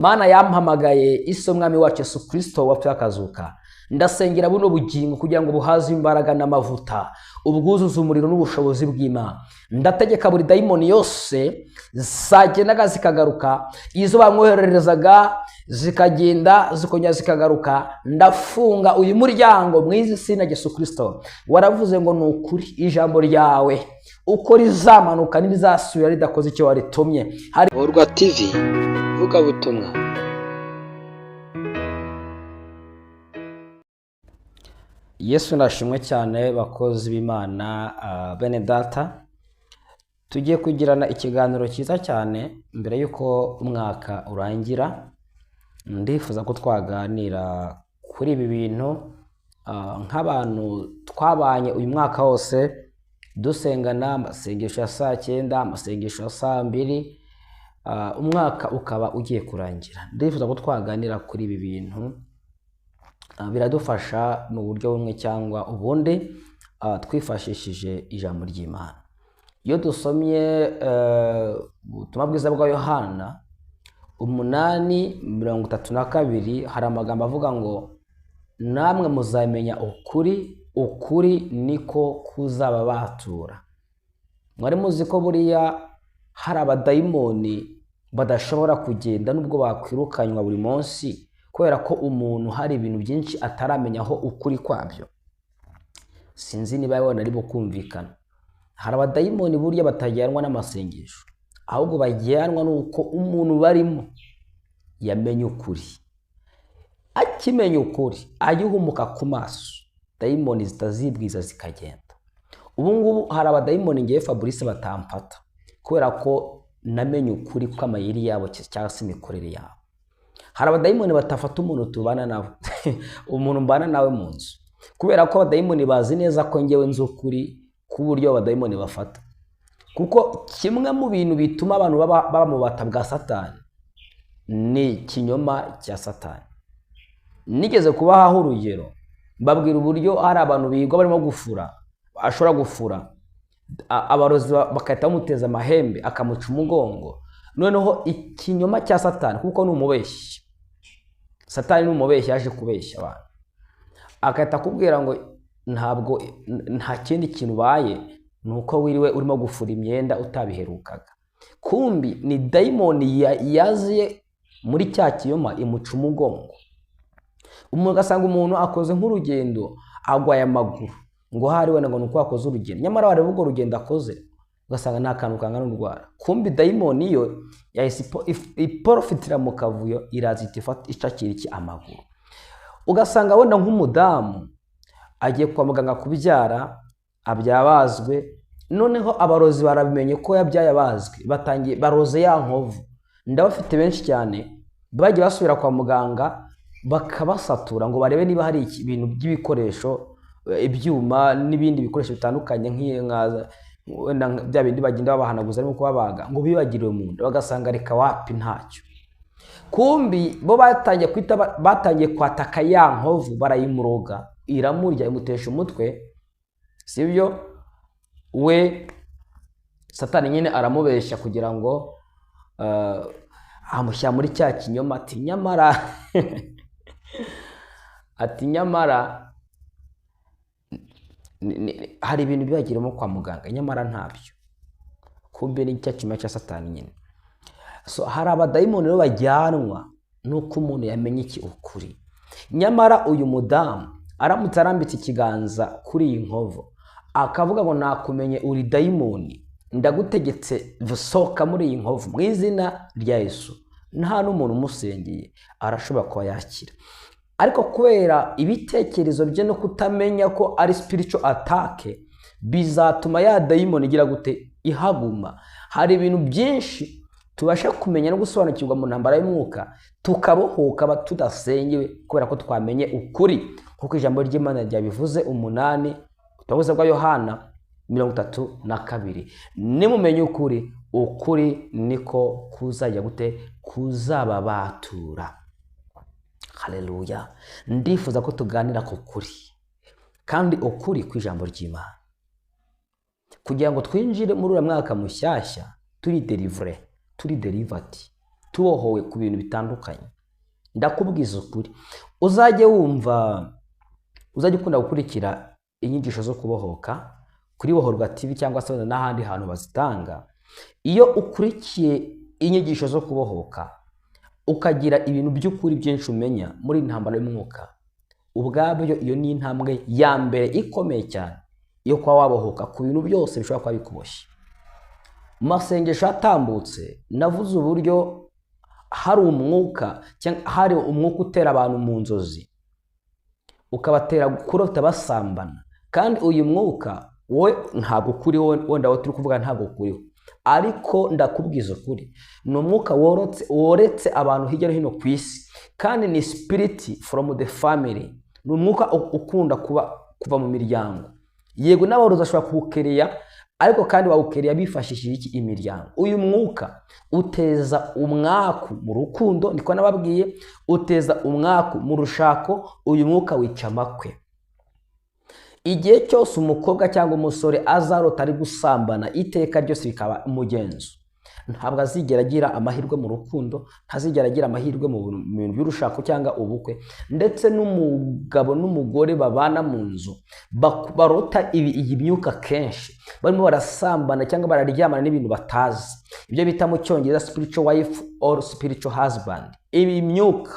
Mana yampamagaye iso mwami wacu Yesu Kristo wapfuye akazuka, ndasengera buno bugingo kugira ngo buhaze imbaraga n'amavuta, ubwuzuze umuriro n'ubushobozi bw'Imana. Ndategeka buri dayimoni yose zagendaga zikagaruka, izo bamwohererezaga zikagenda zikongera zikagaruka, ndafunga uyu muryango mu izina rya Yesu Kristo. Waravuze ngo ni ukuri ijambo ryawe uko rizamanuka ntirizasubira ridakoze icyo waritumye. Hari Borwa TV ivugabutumwa. Yesu nashimwe cyane, bakozi b'Imana, bene data. Tugiye kugirana ikiganiro cyiza cyane mbere y'uko umwaka urangira. Ndifuza ko twaganira kuri ibi bintu, nk'abantu twabanye uyu mwaka wose dusengana amasengesho ya saa 9, amasengesho ya saa 2, umwaka ukaba ugiye kurangira. Ndifuza ko twaganira kuri ibi bintu, biradufasha mu buryo bumwe cyangwa ubundi, twifashishije ijambo ry'Imana. Iyo dusomye ubutumwa bwiza bwa Yohana 8:32, hari amagambo avuga ngo namwe muzamenya ukuri, ukuri niko kuzababatura. Mwari muzi ko buriya hari abadayimoni badashobora kugenda nubwo bakwirukanywa buri munsi, kubera ko umuntu hari ibintu byinshi ataramenyaho ukuri kwabyo. Sinzi niba yabona ari bukumvikana. Hari abadayimoni burya batajyanwa n'amasengesho, ahubwo bajyanwa n'uko umuntu barimo yamenye ukuri. Akimenya ukuri agihumuka ku maso, dayimoni zitazibwiza zikagenda. Ubu ngubu hari abadayimoni ngewe Fabrice batamfata kubera ko namenye ukuri kw'amayeri yabo cyangwa se imikorere yabo. Hari abadayimoni batafata umuntu tubana nawe, umuntu mbana nawe mu nzu, kubera ko abadayimoni bazi neza ko ngewe nzi ukuri k'uburyo abadayimoni bafata. Kuko kimwe mu bintu bituma abantu baba mu bubata bwa Satani ni ikinyoma cya Satani. Nigeze kubahaho urugero, mbabwira uburyo hari abantu bigwa barimo gufura, ashobora gufura abarozi bagahita bamuteza amahembe akamuca umugongo. Noneho ikinyoma cya Satani, kuko ni umubeshyi, Satani ni umubeshyi, yaje kubeshya abantu, agahita akubwira ngo ntabwo nta kindi kintu ubaye ni uko wiriwe urimo gufura imyenda utabiherukaga. Kumbi ni dayimoni yaziye muri cya kinyoma imuca umugongo. Umuntu ugasanga umuntu akoze nk'urugendo agwaye amaguru, ngo hari wenda ngo ni uko akoze urugendo, nyamara wareba urwo rugendo akoze ugasanga nta kantu kangana n'urwara. Kumbi dayimoni yo yahise iporofitira mu kavuyo, iraza ihita icakira iki amaguru. Ugasanga wenda nk'umudamu agiye kwa muganga kubyara, abyabazwe, noneho abarozi barabimenye ko yabyaye abazwe, batangiye baroze ya nkovu. Ndabafite benshi cyane bagiye basubira kwa muganga bakabasatura ngo barebe niba hari ibintu by'ibikoresho, ibyuma n'ibindi bikoresho bitandukanye nk'inka, wenda bya bindi bagenda babahanaguza arimo kubabaga, ngo bibagiriwe mu nda, bagasanga reka wapi ntacyo. Kumbi bo batangiye kwita batangiye kwataka ya nkovu, barayimuroga, iramurya, imutesha umutwe, sibyo? We Satani nyine aramubeshya kugira ngo amushyira muri cya kinyoma, ati nyamara ati nyamara hari ibintu bibagiramo kwa muganga, nyamara ntabyo. Kumbe ni cya kinyoma cya Satani nyine. So hari abadayimoni rero bajyanwa nuko umuntu yamenye iki ukuri. Nyamara uyu mudamu aramutse arambitse ikiganza kuri iyi nkovu akavuga ngo nakumenye uri dayimoni, ndagutegetse sohoka muri iyi nkovu mu izina rya Yesu, nta n'umuntu umusengeye arashobora kuba yakira. Ariko kubera ibitekerezo bye no kutamenya ko ari spiritual attack, bizatuma ya dayimoni igira gute ihaguma. Hari ibintu byinshi tubasha kumenya no gusobanukirwa mu ntambara y'umwuka, tukabohoka tudasengewe kubera ko twamenye ukuri, kuko ijambo ry'Imana ryabivuze 8 ubutumwa bwa Yohana 32, nimumenye ukuri, ukuri niko kuzajya gute kuzababatura. Haleluya. Ndifuza ko tuganira ku kuri, kandi ukuri kw'ijambo ry'Imana, kugira ngo twinjire muri uriya mwaka mushyashya turi delivered, turi delivered, Tubohowe ku bintu bitandukanye. Ndakubwiza ukuri, uzajye wumva, uzajya ukunda gukurikira inyigisho zo kubohoka kuri Bohorwa TV cyangwa se n'ahandi hantu bazitanga. Iyo ukurikiye inyigisho zo kubohoka ukagira ibintu by'ukuri byinshi umenya muri intambara y'umwuka, ubwabyo iyo ni intambwe ya mbere ikomeye cyane yo kuba wabohoka ku bintu byose bishobora kuba bikuboshye. Mu masengesho atambutse navuze uburyo hari umwuka cyangwa hari umwuka utera abantu mu nzozi, ukabatera kurota basambana. Kandi uyu mwuka wowe ntabwo ukuriho, wenda wowe turi kuvuga ntabwo ukuriho, ariko ndakubwiza ukuri, ni umwuka woretse abantu hirya no hino ku isi, kandi ni spirit from the family. Ni umwuka ukunda kuva mu miryango. Yego n'abarozi bashobora kuwukereya, ariko kandi bawukereya bifashishije iki? Imiryango. Uyu mwuka uteza umwaku mu rukundo, niko nababwiye, uteza umwaku mu rushako. Uyu mwuka wica amakwe. Igihe cyose umukobwa cyangwa umusore azarota ari gusambana iteka ryose bikaba umugenzo, ntabwo azigera agira amahirwe mu rukundo, ntazigera agira amahirwe mu bintu by'urushako cyangwa ubukwe. Ndetse n'umugabo n'umugore babana mu nzu barota iyi myuka kenshi, barimo barasambana cyangwa bararyamana n'ibintu batazi, ibyo bita mu Cyongereza spiritual wife or spiritual husband. Ibi myuka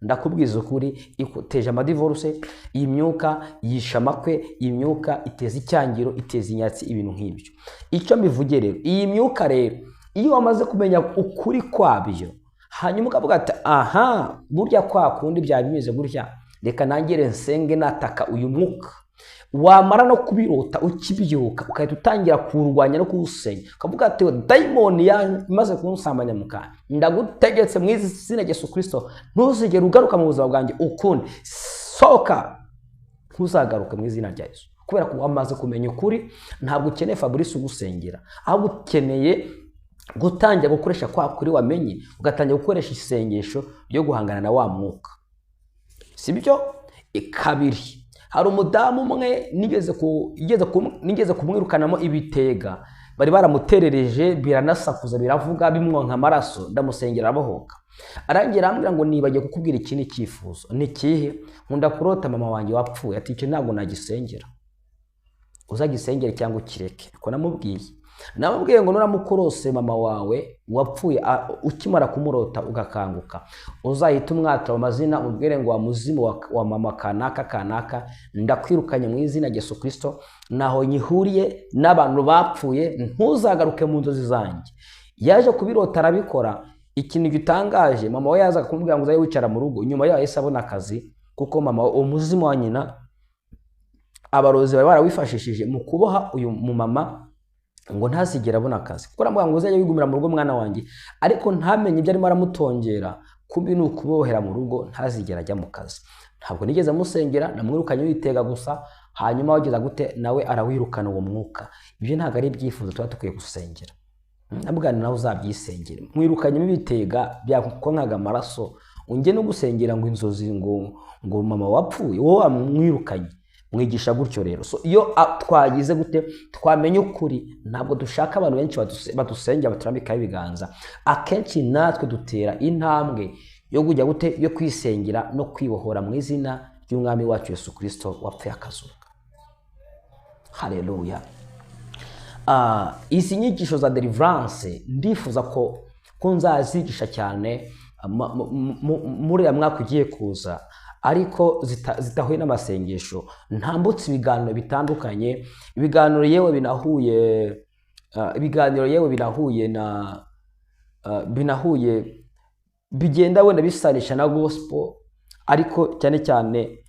ndakubwiza ukuri iteje amadivorce, iyi myuka yisha amakwe, iyi myuka iteza icyangiro, iteza inyatsi, ibintu nk'ibyo. Icyo mbivuge rero, iyi myuka rero iyo wamaze kumenya ukuri kwabyo, hanyuma ukavuga ati aha burya kwa kundi byaba bimeze gutya, reka nangire nsenge nataka uyu mwuka. Wamara no kubirota ukibyuka ugahita utangira kuwurwanya no kuwusenya, ukavuga ati dayimoni imaze kunsambanya mu kanwa, ndagutegetse mu izina rya Yesu Kristo, ntuzigere ugaruka mu buzima bwanjye ukundi, sohoka, ntuzagaruke mu izina rya Yesu. Kubera ko wamaze kumenya ukuri, ntabwo ukeneye Fabrice ugusengera, ahubwo ukeneye gutangira gukoresha kwa kuri wamenye, ugatangira gukoresha isengesho ryo guhangana na wa mwuka. Sibyo? Kabiri, hari umudamu umwe nigeze kumwirukanamo ibitega, bari baramuterereje biranasakuza biravuga bimwonka amaraso, ndamusengera arabohoka. Arangira arambwira ngo nibagiye kukubwira ikindi cyifuzo. Ni ikihe? Nkunda kurota mama wanjye wapfuye. Ati icyo ntabwo nagisengera, uzagisengere cyangwa ukireke. Ko namubwiye ngo nuramukorose mama wawe wapfuye, ukimara kumurota ugakanguka, uzahita umwatra amazina, umubwire ngo wa muzimu wa mama kanaka kanaka, ndakwirukanye mu izina rya Yesu Kristo, naho nyihuriye n'abantu bapfuye, ntuzagaruke mu nzozi zanjye. Yaje kubirota arabikora. Ikintu gitangaje, mama we yazaga kumubwira ngo uzaye wicara mu rugo, nyuma yaho yahise abona akazi, kuko mama uwo muzimu wa nyina abarozi bari barawifashishije mu kuboha uyu mumama ngo ntazigere abona akazi, kuko aramubwira ngo uzajye wigumira mu rugo mwana wanjye, ariko ntamenye ibyo arimo aramutongera, kumbi ni ukubohera mu rugo ntazigere ajya mu kazi. Ntabwo nigeze amusengera, namwirukanye witega gusa, hanyuma wageza gute nawe arawirukana uwo mwuka. Ibyo ntabwo ari ibyifuzo tuba dukwiye gusengera, nabwo nawe uzabyisengere. Mwirukanye ibitega byakonkaga amaraso, unge no gusengera ngo inzozi ngo mama wapfuye, wowe wamwirukanye. Mwigisha gutyo rero. So iyo twagize gute twamenye ukuri, ntabwo dushaka abantu benshi badusengera baturambikaho ibiganza. Akenshi natwe dutera intambwe yo kujya gute, yo kwisengera no kwibohora mu izina ry'Umwami wacu Yesu Kristo wapfuye akazuka. Haleluya. Izi nyigisho za deliverance ndifuza ko nzazigisha cyane muri ya mwaka ugiye kuza, ariko zitahuye n'amasengesho. Ntambutse ibiganiro bitandukanye, ibiganiro yewe binahuye na binahuye bigenda wenda bisanisha na gospel, ariko cyane cyane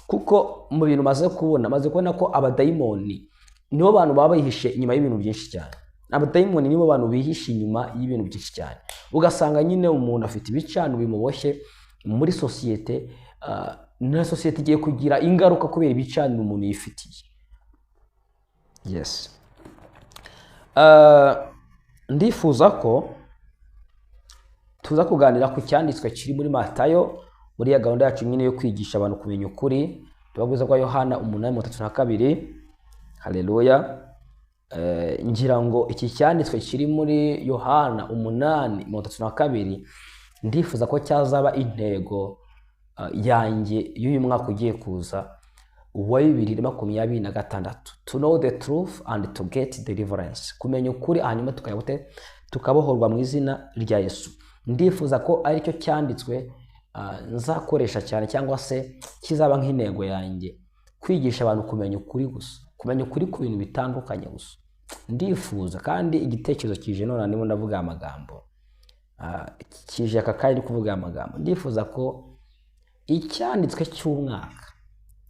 kuko mu bintu maze kubona ko abadayimoni nibo bantu baba bihishe inyuma y'ibintu byinshi cyane. Abadayimoni nibo bantu bihishe inyuma y'ibintu byinshi cyane, ugasanga nyine umuntu afite ibicano bimuboshye muri sosiyete, na sosiyete igiye kugira ingaruka kubera ibicaniro umuntu yifitiye. Yes. Ndifuza ko tuza kuganira ku cyanditswe kiri muri Matayo, muri ya gahunda yacu nyine yo kwigisha abantu kumenya ukuri. Tubabwiza kwa Yohana 8:32. Haleluya. Ngira ngo iki cyanditswe kiri muri Yohana 8:32, ndifuza ko cyazaba intego yanjye y'uyu mwaka ugiye kuza wa 2026, to know the truth and to get deliverance, kumenya ukuri hanyuma tukayabute tukabohorwa mu izina rya Yesu. Ndifuza ko aricyo cyanditswe nzakoresha cyane, cyangwa se kizaba nk'intego yanjye, kwigisha abantu kumenya ukuri gusa, kumenya ukuri ku bintu bitandukanye gusa. Ndifuza kandi igitekerezo kije none ndimo ndavuga aya magambo, kije aka kanya ndi kuvuga aya magambo. Ndifuza ko icyanditswe cy'umwaka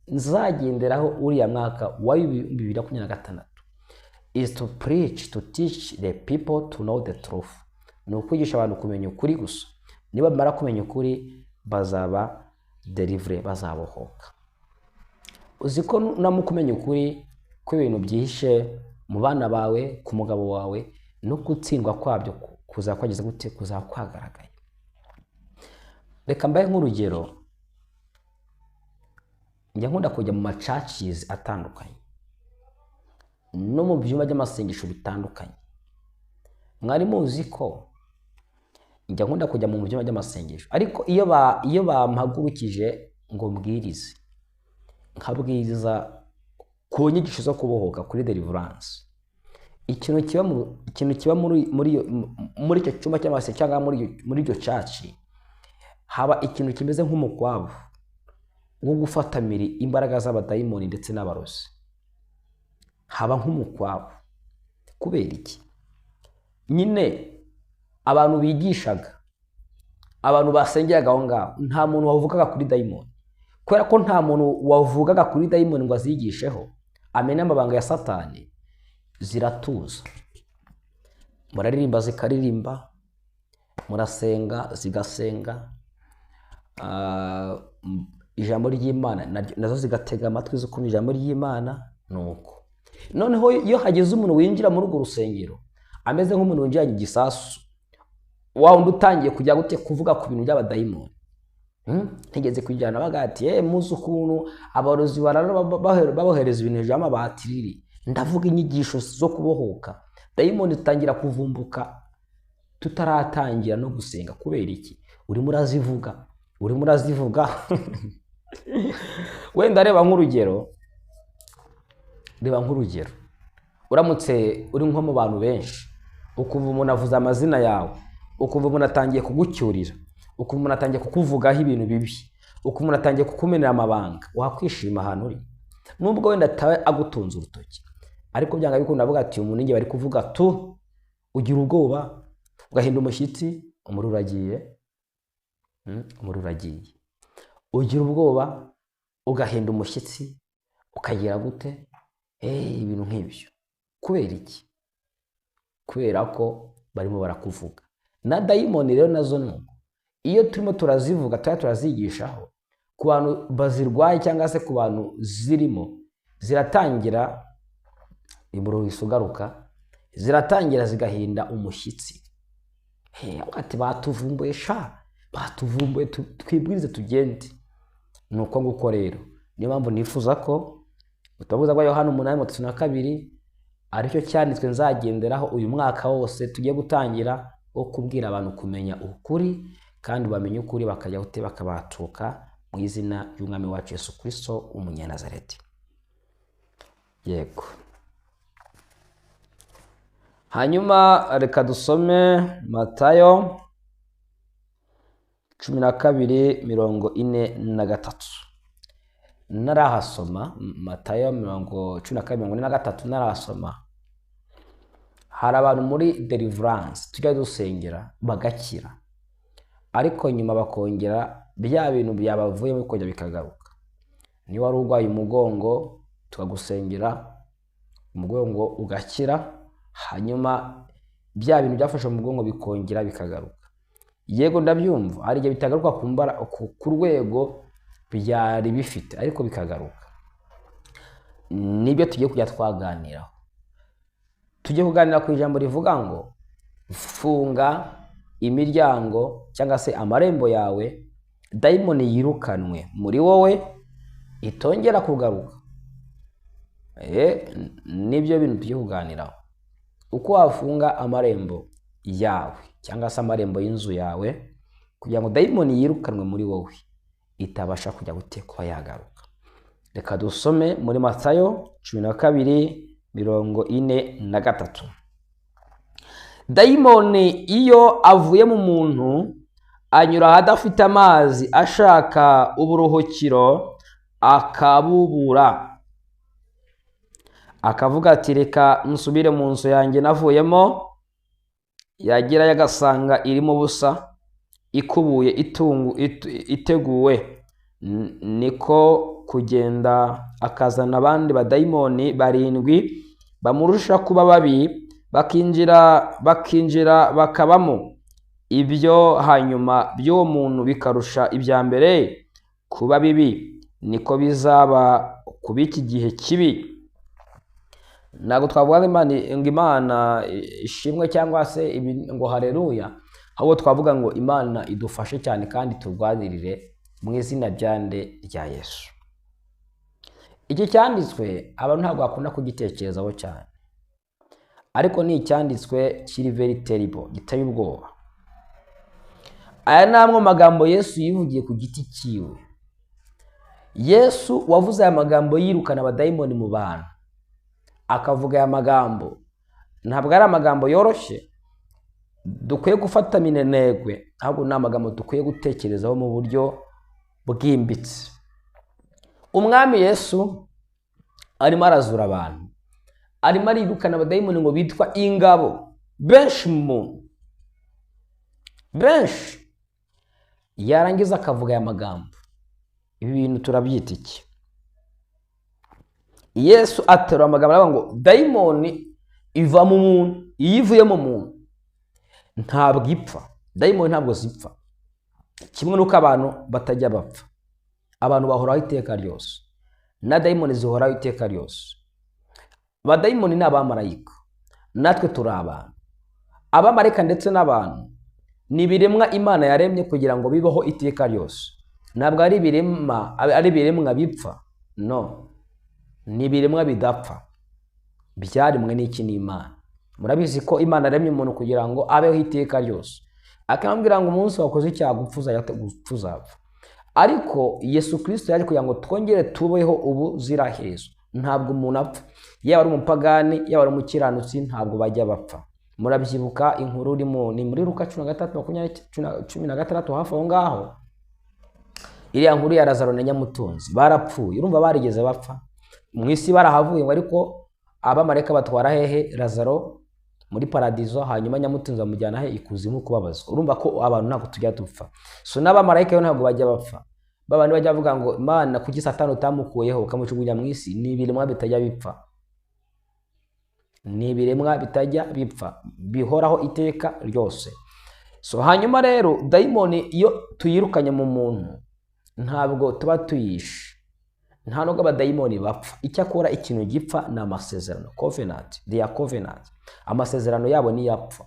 nzagenderaho uriya mwaka wa 2026 is to preach, to teach the people to know the truth, ni ukwigisha abantu kumenya ukuri gusa. Niba bamara kumenya ukuri, bazaba delivered, bazabohoka. Uzi ko namuka kumenya ukuri kw'ibintu byihishe mu bana bawe, ku mugabo wawe, no gutsindwa kwabyo kuzaba kwageze gute? Kuzaba kwagaragaye. Reka mbahe nk'urugero. Njya nkunda kujya mu ma churches atandukanye no mu byumba by'amasengesho bitandukanye. Mwari muzi ko njya nkunda kujya mu byumba by'amasengesho, ariko iyo bampagurukije ngo mbwirize, nkabwiriza ku nyigisho zo kubohoka, kuri deliverance, ikintu kiba muri icyo cyumba cy'amasengesho cyangwa muri iryo church, haba ikintu kimeze nk'umukwabu wo gufatamira imbaraga z'abadayimoni ndetse n'abarozi. Haba nk'umukwabu. Kubera iki? Nyine abantu bigishaga, abantu basengeraga aho ngaho, nta muntu wavugaga kuri dayimoni. Kubera ko nta muntu wavugaga kuri dayimoni ngo azigisheho, amenye amabanga ya Satani, ziratuza. Muraririmba zikaririmba, murasenga zigasenga, ijambo ry'Imana nazo zigatega amatwi zikumva ijambo ry'Imana. Nuko noneho iyo hagize umuntu winjira muri urwo rusengero ameze nk'umuntu winjiranye igisasu, wa wundi utangiye kujya gute? Kuvuga ku bintu by'abadayimoni. Ntigeze kujyana baga ati: "Muzi ukuntu abarozi barara babohereza ibintu hejuru y'amabati riri." Ndavuga inyigisho zo kubohoka, dayimoni zitangira kuvumbuka tutaratangira no gusenga. Kubera iki? Urimo urazivuga, urimo urazivuga. Wenda reba nk'urugero, uramutse uri nko mu bantu benshi, ukumva umuntu avuze amazina yawe, ukumva umuntu atangiye kugucyurira, ukumva umuntu atangiye kukuvugaho ibintu bibi, ukumva umuntu atangiye kukumenera amabanga, wakwishima ahantu uri? Nubwo wenda ataba agutunze urutoki, ariko byanga bikunda avuga ati: "Umuntu ninjye bari kuvuga tu." Ugira ubwoba, ugahinda umushyitsi, umuriro uragiye. Umuriro uragiye. Ugira ubwoba, ugahinda umushyitsi, ukagira gute? Ibintu nk'ibyo. Kubera iki? Kubera ko barimo barakuvuga. Na dayimoni rero nazo ni uko. Iyo turimo turazivuga, tuba turazigishaho ku bantu bazirwaye cyangwa se ku bantu zirimo, ziratangira, umuriro uhise ugaruka, ziratangira zigahinda umushyitsi. Hey, ati: "Batuvumbuye sha, batuvumbuye, twibwirize tugende." Ni uko nguko rero. Niyo mpamvu nifuza ko ubutumwa bwa Yohana 8:32 aricyo cyanditswe nzagenderaho uyu mwaka wose tugiye gutangira, wo kubwira abantu kumenya ukuri, kandi bamenye ukuri bakajya gute? Bakabatuka mu izina ry'Umwami wacu Yesu Kristo w'Umunyanazareti. Yego. Hanyuma reka dusome Matayo 12:43. Narahasoma Matayo 12:43, narahasoma. Hari abantu muri deliverance tujya dusengera bagakira, ariko nyuma bakongera bya bintu byabavuyemo bikongera bikagaruka. Niba wari urwaye umugongo, tukagusengera umugongo ugakira, hanyuma bya bintu byafashe umugongo bikongera bikagaruka. Yego, ndabyumva, hari igihe bitagaruka ku rwego byari bifite, ariko bikagaruka. Nibyo tugiye kujya twaganiraho. Tugiye kuganira ku ijambo rivuga ngo funga imiryango cyangwa se amarembo yawe, dayimoni yirukanwe muri wowe itongera kugaruka. Nibyo bintu tugiye kuganiraho, uko wafunga amarembo yawe cyangwa se amarembo y'inzu yawe kugira ngo dayimoni yirukanwe muri wowe itabasha kujya gute kuba yagaruka. Reka dusome muri Matayo 12:43. Dayimoni iyo avuye mu muntu anyura ahadafite amazi ashaka uburuhukiro akabubura, akavuga ati reka nsubire mu nzu yanjye navuyemo. Yagerayo agasanga irimo ubusa, ikubuye, iteguwe. Niko kugenda akazana abandi badayimoni 7 bamurusha kuba babi, bakinjira bakabamo. Ibyo hanyuma by'uwo muntu bikarusha ibya mbere kuba bibi. Niko bizaba kuba iki gihe kibi. Ntabwo twavuga ngo Imana ishimwe cyangwa se ngo haleluya, ahubwo twavuga ngo Imana idufashe cyane kandi turwanirire mu izina ryande rya Yesu. Iki cyanditswe abantu ntabwo bakunda kugitekerezaho cyane, ariko ni icyanditswe kiri very terrible, giteye ubwoba. Aya ni amwe mu magambo Yesu yivugiye ku giti cyiwe. Yesu wavuze aya magambo yirukana abadayimoni mu bantu, akavuga aya magambo. Ntabwo ari amagambo yoroshye dukwiye gufata minenegwe, ahubwo ni amagambo dukwiye gutekerezaho mu buryo bwimbitse. Umwami Yesu arimo arazura abantu, arimo arirukana abadayimoni ngo bitwa ingabo benshi mu muntu benshi, yarangiza akavuga aya magambo. Ibi bintu turabyita iki? Yesu aterura amagambo aravuga ngo dayimoni iva mu muntu, iyo ivuye mu muntu ntabwo ipfa. Dayimoni ntabwo zipfa, kimwe n'uko abantu batajya bapfa. Abantu bahoraho iteka ryose, na dayimoni zihoraho iteka ryose. Abadayimoni ni abamarayika, natwe turi abantu. Abamarayika ndetse n'abantu ni ibiremwa Imana yaremye kugira ngo bibeho iteka ryose. Ntabwo ari ibiremwa bipfa, no, ni ibiremwa bidapfa, byaremwe n'iki? N'Imana. Murabizi ko Imana yaremye umuntu kugira ngo abeho iteka ryose, akamubwira ngo umunsi wakoze icyaha gupfa uzapfa. Ariko Yesu Kristo yaje kugira ngo twongere tubeho ubuziraherezo. Ntabwo umuntu apfa, yaba ari umupagani yaba ari umukiranutsi, ntabwo bajya bapfa. Murabyibuka inkuru ni muri Luka 13:16 hafi aho ngaho, iriya nkuru ya Lazaro na Nyamutunzi. Barapfuye, urumva barigeze bapfa mu isi, barahavuye ngo ariko abamarayika batwara hehe Lazaro? Muri paradizo, hanyuma Nyamutunzi bamujyana he? Ikuzimu kubabazwa. Urumva ko abantu ntabwo tujya dupfa. So n'abamarayika yo ntabwo bajya bapfa. Babandi bajya bavuga ngo Imana kuki Satani utamukuyeho ukamujugunya mu isi? Ni ibiremwa bitajya bipfa, ni ibiremwa bitajya bipfa, bihoraho iteka ryose. So hanyuma rero dayimoni iyo tuyirukanye mu muntu ntabwo tuba tuyishe, nta nubwo abadayimoni bapfa. Icyakora ikintu gipfa ni amasezerano, covenant, their covenant, amasezerano yabo niyo apfa,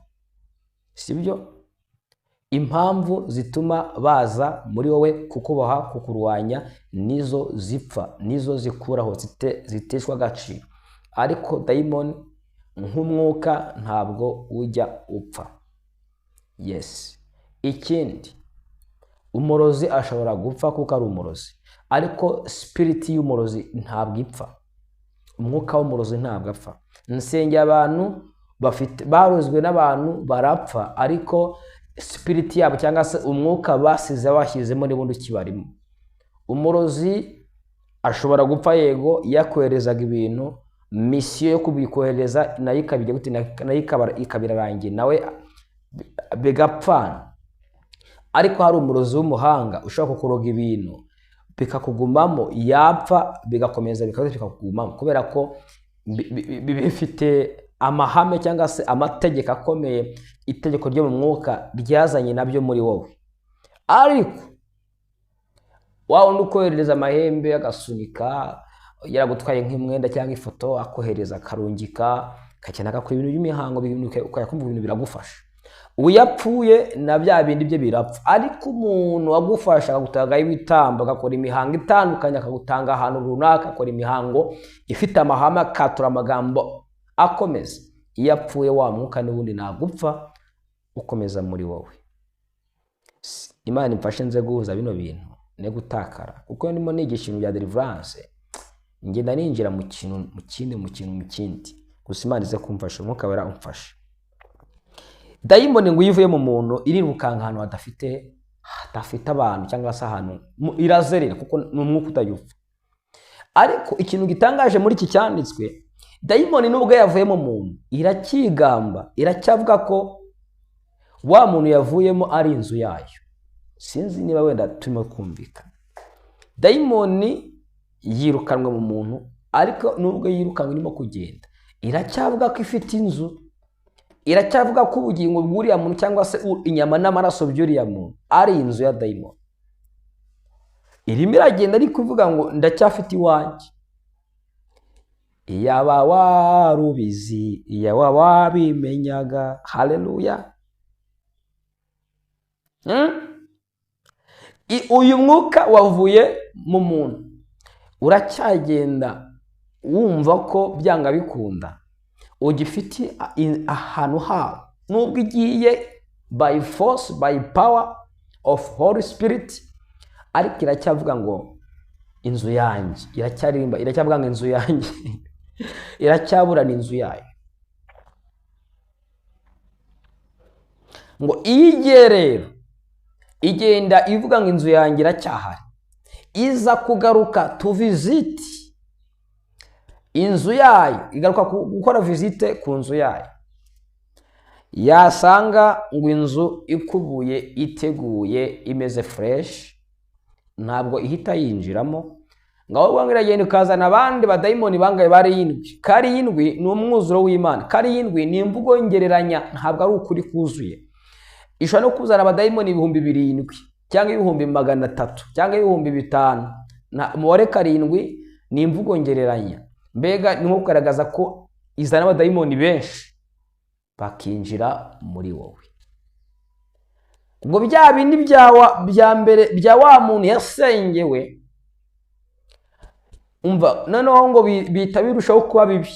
sibyo? Impamvu zituma baza muri wowe kukuboha, kukurwanya, nizo zipfa, nizo zikuraho, ziteshwa agaciro. Ariko dayimoni nk'umwuka ntabwo ujya upfa. Yes. Ikindi, umurozi ashobora gupfa kuko ari umurozi, ariko spirit y'umurozi ntabwo ipfa, umwuka w'umurozi ntabwo apfa. Nsengera abantu bafite barozwe n'abantu barapfa, ariko spirit yabo cyangwa se umwuka basize bashyizemo n'ubundi ukibarimo. Umurozi ashobora gupfa yego, yakoherezaga ibintu, misiyo yo kubikohereza nayo ikabijya gute, nayo ikabirarangiye, nawe bigapfana. Ariko hari umurozi w'umuhanga ushobora kukuroga ibintu bikakugumamo, yapfa bigakomeza bikakugumamo, kubera ko bifite amahame cyangwa se amategeko akomeye, itegeko ryo mu mwuka ryazanye nabyo muri wowe. Ariko wa wundi ukoherereza amahembe agasunika, yaragutwaye nk'umwenda cyangwa ifoto, akohereza akarungika, akagenda agakora ibintu by'imihango, ukajya kumva ibintu biragufasha. Uyo apfuye na bya bindi bye birapfa. Ariko umuntu wagufasha akagutangaho ibitambo, agakora imihango itandukanye, akagutanga ahantu runaka, akora imihango ifite amahame, akatura amagambo akomeza, iyo apfuye wa mwuka n'ubundi nagupfa, ukomeza muri wowe. Imana imfashe nze guhuza bino bintu ne gutakara, kuko ndimo nigisha ibintu bya deliverance, ngenda ninjira mu kintu, mu kindi, mu kintu, mu kindi. Gusa Imana ize kumfasha, Umwuka Wera umfashe. Dayimoni ngo iyo ivuye mu muntu irirukanka ahantu hadafite abantu, cyangwa se ahantu irazerera, kuko ni umwuka utajya upfa. Ariko ikintu gitangaje muri iki cyanditswe, dayimoni nubwo yavuye mu muntu iracyigamba, iracyavuga ko wa muntu yavuyemo ari inzu yayo. Sinzi niba wenda turimo kumvikana. Dayimoni yirukanwe mu muntu, ariko nubwo yirukanwe irimo kugenda, iracyavuga ko ifite inzu, iracyavuga ko ubugingo bw'uriya muntu cyangwa se inyama n'amaraso by'uriya muntu ari inzu ya dayimoni. Irimo iragenda ariko ivuga ngo ndacyafite iwanjye. Iyaba warubizi, iyaba wabimenyaga. Haleluya. Uyu mwuka wavuye mu muntu uracyagenda wumva ko byanga bikunda ugifite ahantu hawo, nubwo igiye by force, by power of Holy Spirit, ariko iracyavuga ngo inzu yanjye, iracyaririmba, iracyavuga ngo inzu yanjye, iracyaburana inzu yayo. Ngo iyo igiye rero igenda ivuga ngo inzu yanjye iracyahari, iza kugaruka to visit inzu yayo, igaruka gukora visite ku nzu yayo, yasanga ngo inzu ikubuye, iteguye, imeze fresh, ntabwo ihita yinjiramo, ngo ahubwo ngo iragenda ikazana abandi badayimoni bangaye barindwi. Karindwi ni umwuzuro w'Imana, karindwi ni imvugo ngereranya, ntabwo ari ukuri kuzuye. Ishobora no kuzana abadayimoni 7000 cyangwa 300,000 cyangwa 5000. Na umubare karindwi ni imvugo ngereranya, mbega ni nko kugaragaza ko izana abadayimoni benshi bakinjira muri wowe. Ubwo bya bindi bya mbere bya wa muntu yasengewe, umva noneho ngo bihita birushaho kuba bibi.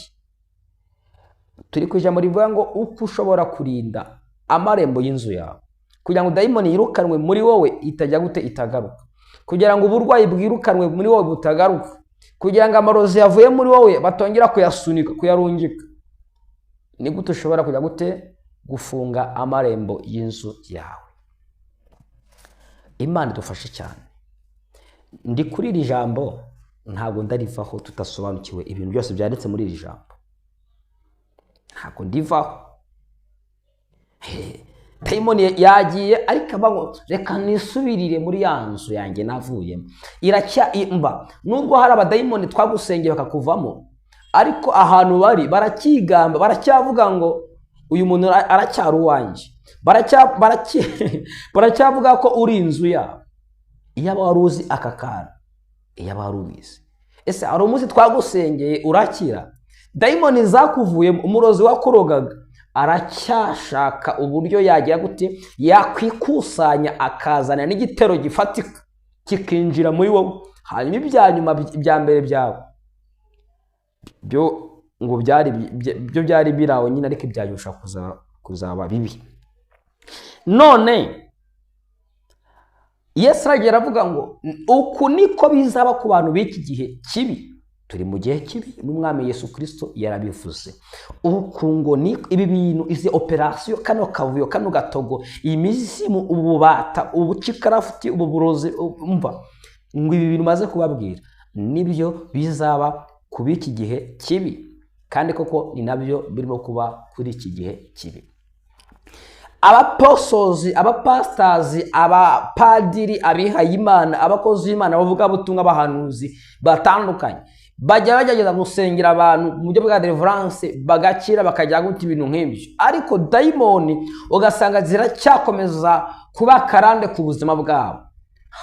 Turi ku ijambo rivuga ngo uko ushobora kurinda amarembo y'inzu yawe kugira ngo dayimoni yirukanwe muri wowe itajya gute, itagaruka, kugira ngo uburwayi bwirukanwe muri wowe butagaruka, kugira ngo amarozi yavuye muri wowe batongera kuyasunika, kuyarungika. Ni gute ushobora kujya gute gufunga amarembo y'inzu yawe? Imana idufashe cyane. Ndi kuri iri jambo ntabwo ndarivaho tudasobanukiwe ibintu byose byanditse muri iri jambo, ntabwo ndivaho. Dayimoni yagiye ariko aba reka nisubirire muri ya nzu yanjye navuyemo. Iracyimba nubwo hari abadayimoni twagusengeye bakakuvamo, ariko ahantu bari baracyigamba, baracyavuga ngo uyu muntu aracyari uwanjye, baracyavuga ko uri inzu yabo. Iyaba wari uzi aka kantu, iyaba wari ubizi. Ese hari umunsi twagusengeye urakira? Dayimoni zakuvuyemo, umurozi wakurogaga aracyashaka uburyo yagira gute yakwikusanya akazana n'igitero gifatika kikinjira muri wowe, hanyuma ibya nyuma ibya mbere byawe byo ngo byari byo byari biraho nyine, ariko ibya nyuma bishobora kuzaba bibi. None Yesu aragira aravuga ngo uku niko bizaba ku bantu b'iki gihe kibi. Turi mu gihe kibi, n'Umwami Yesu Kristo yarabivuze. Uku ngo ni ibi bintu, izi operasiyo, kano kavuyo, kano gatogo, iyi mizimu, ububata, ubucikarafuti, ubu burozi, umva ngo ibi bintu maze kubabwira nibyo bizaba ku b'iki gihe kibi, kandi koko ni nabyo birimo kuba kuri iki gihe kibi. Abaposozi, abapastazi, abapadiri, abihayimana, abakozi b'Imana, abavugabutumwa, abahanuzi batandukanye bajya bagerageza gusengera abantu mu buryo bwa deliverance, bagakira, bakajya guta ibintu nk'ibyo, ariko dayimoni ugasanga ziracyakomeza kuba karande ku buzima bwabo.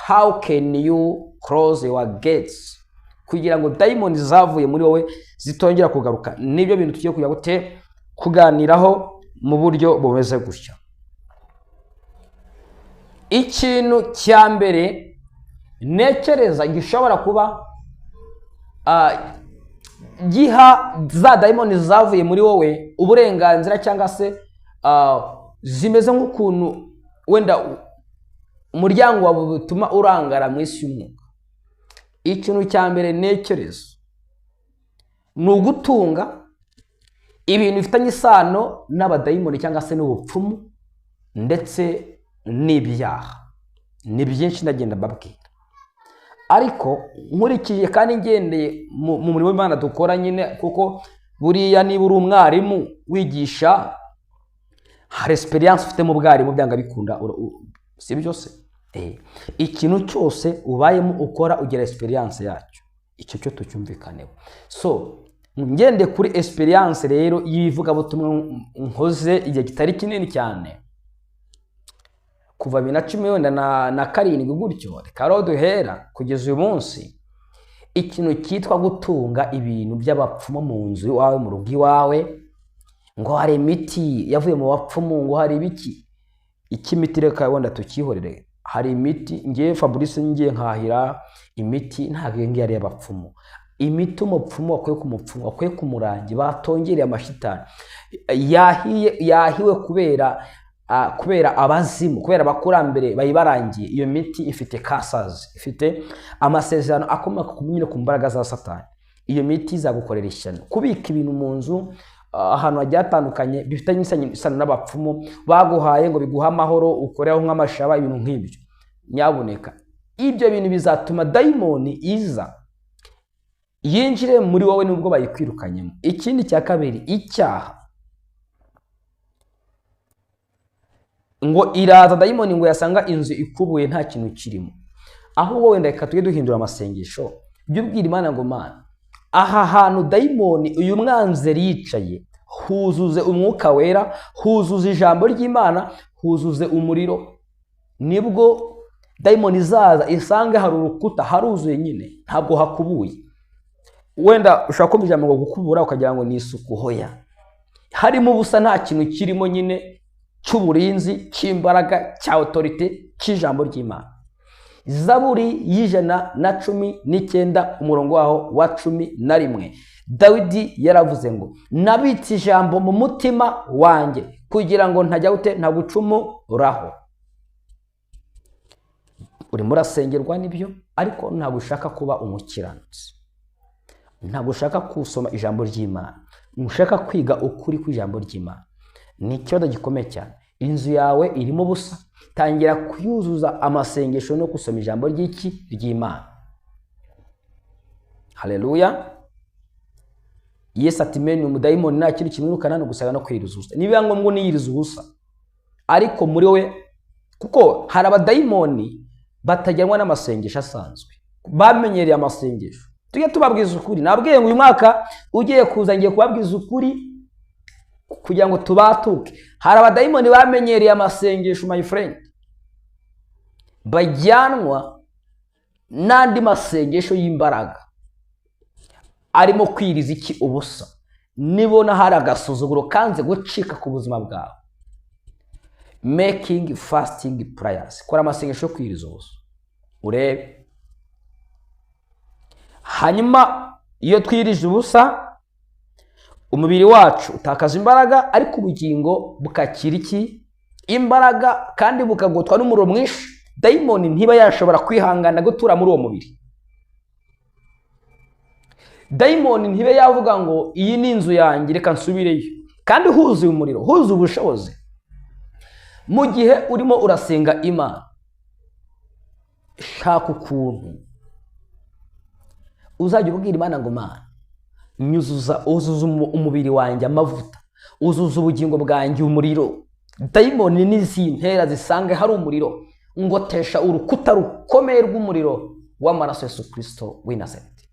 How can you close your gates? Kugira ngo dayimoni zavuye muri wowe zitongera kugaruka. Nibyo bintu tugiye kujya gute kuganiraho mu buryo bumeze gutya. Ikintu cya mbere ntekereza gishobora kuba giha za dayimoni zavuye muri wowe uburenganzira, cyangwa se zimeze nk'ukuntu wenda umuryango wawe bituma urangara mu isi y'umwuka. Ikintu cya mbere ntekereza ni ugutunga ibintu bifitanye isano n'abadayimoni cyangwa se n'ubupfumu ndetse n'ibyaha. Ni byinshi ndagenda mbabwira, ariko nkurikije kandi ngendeye mu murimo w'Imana dukora nyine, kuko buriya niba uri umwarimu wigisha, hari experience ufite mu bwarimu, byanga bikunda, si byo se? Ikintu cyose ubayemo ukora ugira experience yacyo, icyo cyo tucyumvikaneho. So ngende kuri experience rero y'ivugabutumwa nkoze igihe kitari kinini cyane, kuva 2017 wenda na 7 gutyo, reka aho duhera kugeza uyu munsi. Ikintu cyitwa gutunga ibintu by'abapfumu mu nzu iwawe, mu rugo iwawe, ngo hari imiti yavuye mu bapfumu, ngo hari ibiki iki, imiti reka wenda tukihorere. Hari imiti, ngiye Fabrice ngiye nkahira imiti, ntabwo iyo ngiyo ari iy'abapfumu. Imiti umupfumu wakwiye ku mupfumu, wakwiye ku murangi, batongereye amashitani, yahiye, yahiwe kubera abazimu, kubera abakurambere bayibarangiye. Iyo miti ifite curses, ifite amasezerano akomoka nyine ku mbaraga za Satani. Iyo miti izagukorera ishyano. Kubika ibintu mu nzu, ahantu hagiye hatandukanye, bifitanye isano n'abapfumu baguhaye ngo biguhe amahoro, ukoreho nk'amashaba, ibintu nk'ibyo, nyabuneka ibyo bintu bizatuma dayimoni iza yinjire muri wowe nubwo bayikwirukanyemo. Ikindi cya kabiri, icyaha. Ngo iraza dayimoni ngo yasanga inzu ikubuye nta kintu kirimo. Ahubwo wenda reka tujye duhindura amasengesho. Jya ubwira Imana ngo: "Mana, aha hantu dayimoni uyu mwanzi yicaye, huzuze umwuka wera, huzuze ijambo ry'Imana, huzuze umuriro." Nibwo dayimoni izaza isange hari urukuta, haruzuye nyine, ntabwo hakubuye. Wenda ushobora kumva ijambo ngo gukubura ukagira ngo ni isuku. Hoya, harimo ubusa, nta kintu kirimo nyine cy'uburinzi, cy'imbaraga, cya autorité, cy'ijambo ry'Imana. Zaburi y'119, umurongo waho wa 11, Dawidi yaravuze ngo: "Nabitse ijambo mu mutima wanjye kugira ngo ntajya gute? Ntagucumuraho." Urimo urasengerwa n'ibyo, ariko ntabwo ushaka kuba umukiranutsi, ntabwo ushaka gusoma ijambo ry'Imana, ushaka kwiga ukuri kw'ijambo ry'Imana. Ni ikibazo gikomeye cyane. Inzu yawe irimo ubusa, tangira kuyuzuza amasengesho no gusoma ijambo ry'iki? Ry'Imana. Haleluya! Yesu ati: "Mene umudayimoni nta kintu kimwirukana, ni ugusenga no kwiyiriza ubusa." Nibiba ngombwa uniyiriza ubusa, ariko muri we, kuko hari abadayimoni batajyanwa n'amasengesho asanzwe, bamenyereye amasengesho. Tujye tubabwiza ukuri. Nabwiye ngo uyu mwaka ugiye kuza ngiye kubabwiza ukuri kugira ngo tubatuke. Hari abadayimoni bamenyereye amasengesho, my friend, bajyanwa n'andi masengesho y'imbaraga arimo kwiriza iki? Ubusa. Nibona hari agasuzuguro kanze gucika ku buzima bwawe, making fasting prayers, kora amasengesho yo kwiriza ubusa urebe. Hanyuma iyo twirije ubusa, umubiri wacu utakaza imbaraga, ariko ubugingo bukakira iki? Imbaraga, kandi bukagotwa n'umuriro mwinshi. Dayimoni ntiba yashobora kwihangana gutura muri uwo mubiri. Dayimoni ntibe yavuga ngo: "Iyi ni inzu yanjye, reka nsubireyo," kandi huzuye umuriro, huzuye ubushobozi. Mu gihe urimo urasenga Imana, shaka ukuntu uzajya ubwira Imana ngo: "Mana, nyuzuza, uzuza umubiri wanjye amavuta, uzuza ubugingo bwanjye umuriro. Dayimoni n'izintera zisange hari umuriro, ngotesha urukuta rukomeye rw'umuriro w'amaraso Yesu Kirisito w'i Nazareti.